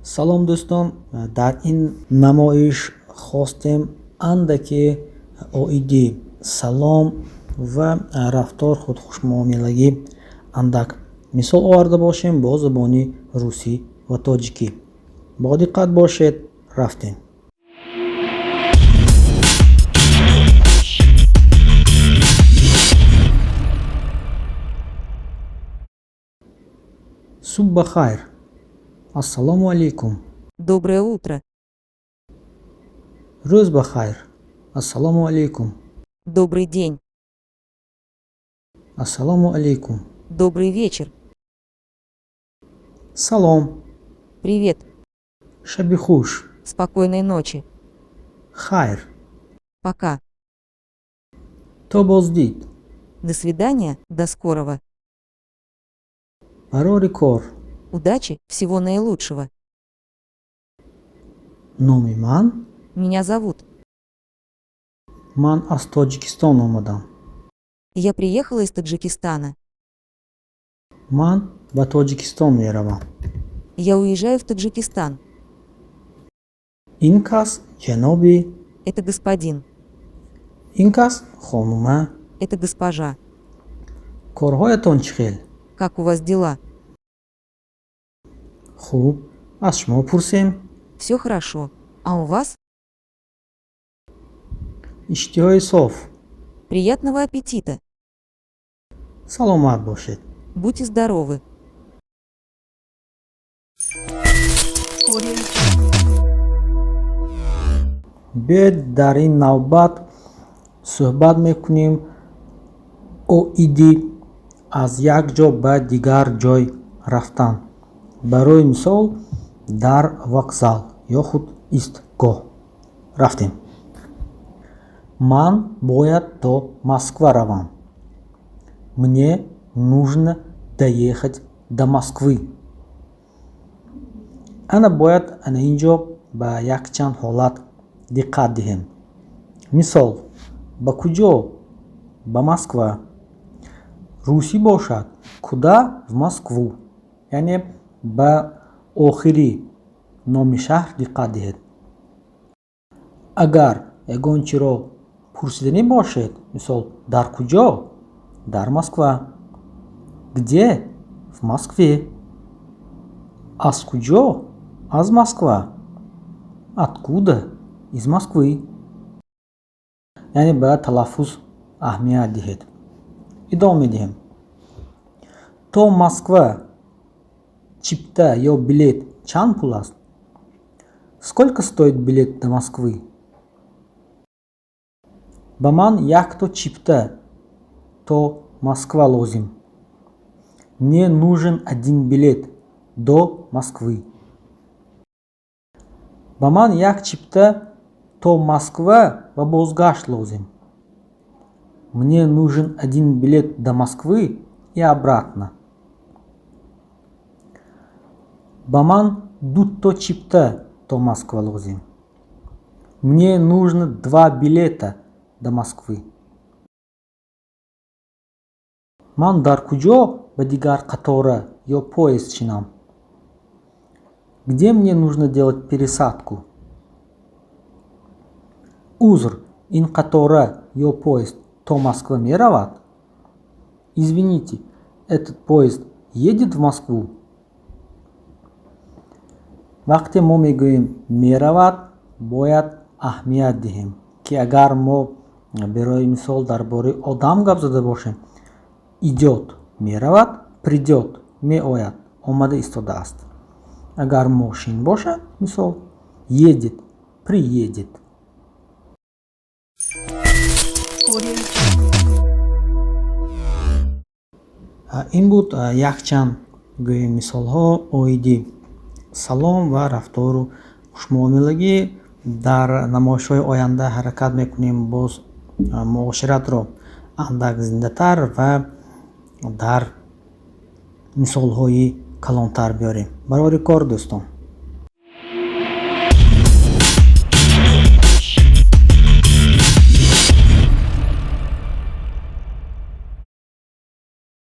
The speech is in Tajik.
Салом, дӯстон. Дар ин намоиш хостем андаке оиди салом ва рафтор, худхушмуомилагӣ андак мисол оварда бошем бо забони русӣ ва тоҷикӣ. Бо диққат бошед, рафтем. Субҳ ба хайр, ассалому алайкум. Доброе утро. Рӯз ба хайр, ассалому алайкум. Добрый день. Ассалому алайкум. Добрый вечер. Салом. Привет. Шаби хуш. Спокойной ночи. Хайр. Пока. То боздид. До свидания, до скорого. Барори кор. Удачи, всего наилучшего. Номи ман. Меня зовут. Ман аз Тоҷикистон омадам. Я приехала из Таджикистана. Ман ба Тоҷикистон меравам. Я уезжаю в Таджикистан. Ин кас ҷаноби. Это господин. Ин кас хонума. Это госпожа. Корҳоятон чӣ хел? Как у вас дела? Хуб, аз шумо пурсем? Все хорошо. А у вас? Иштиҳои соф. Приятного аппетита. Саломат бошед. Будьте здоровы. Биёед, дар ин навбат суҳбат мекунем оиди аз як ҷо ба дигар ҷой рафтан, барои мисол, дар вокзал ё худ истгоҳ. Рафтем. Ман бояд то Москва равам. Мне нужно доехать до Москвы. Ана бояд ана ин ҷо ба якчанд ҳолат диққат диҳем. Мисол: ба куҷо? Ба Москва. Русӣ бошад: куда? В Москву. Яъне ба охири номи шаҳр диққат диҳед. Агар ягон чиро пурсиданӣ бошед, мисол: дар куҷо? Дар Москва. Где? В Москве. Аз куҷо? Аз Москва. Откуда? Из Москвы. Яъне ба талаффуз аҳамият диҳед. Идома медиҳем. То Москва чипта ё билет чанд пул аст? Сколько стоит билет до Москвы? Ба ман якто чипта то Москва лозим. Мне нужен один билет до Москвы. Ба ман як чипта то Москва ва бозгашт лозим. Мне нужен один билет до Москвы и обратно. Ба ман дуто чипта то Москва лозим. Мне нужно два билета до Москвы. Ман дар куҷо ба дигар қатора ё поезд шинам? Где мне нужно делать пересадку? Узр, ин қатора ё поезд то Москва меравад? Извините, этот поезд едет в Москву? Вақте мо мегӯем меравад, бояд аҳамият диҳем, ки агар мо, барои мисол, дар бораи одам гап зада бошем, идёт меравад, придёт меояд, омада истодааст. Агар мошин бошад, мисол, едет, приедет. Ин буд якчанд, гӯем, мисолҳо оиди салом ва рафтору хушмуомилагӣ. Дар намоишҳои оянда ҳаракат мекунем боз муоширатро андак зиндатар ва дар мисолҳои калонтар биёрем. Барори кор, дӯстон.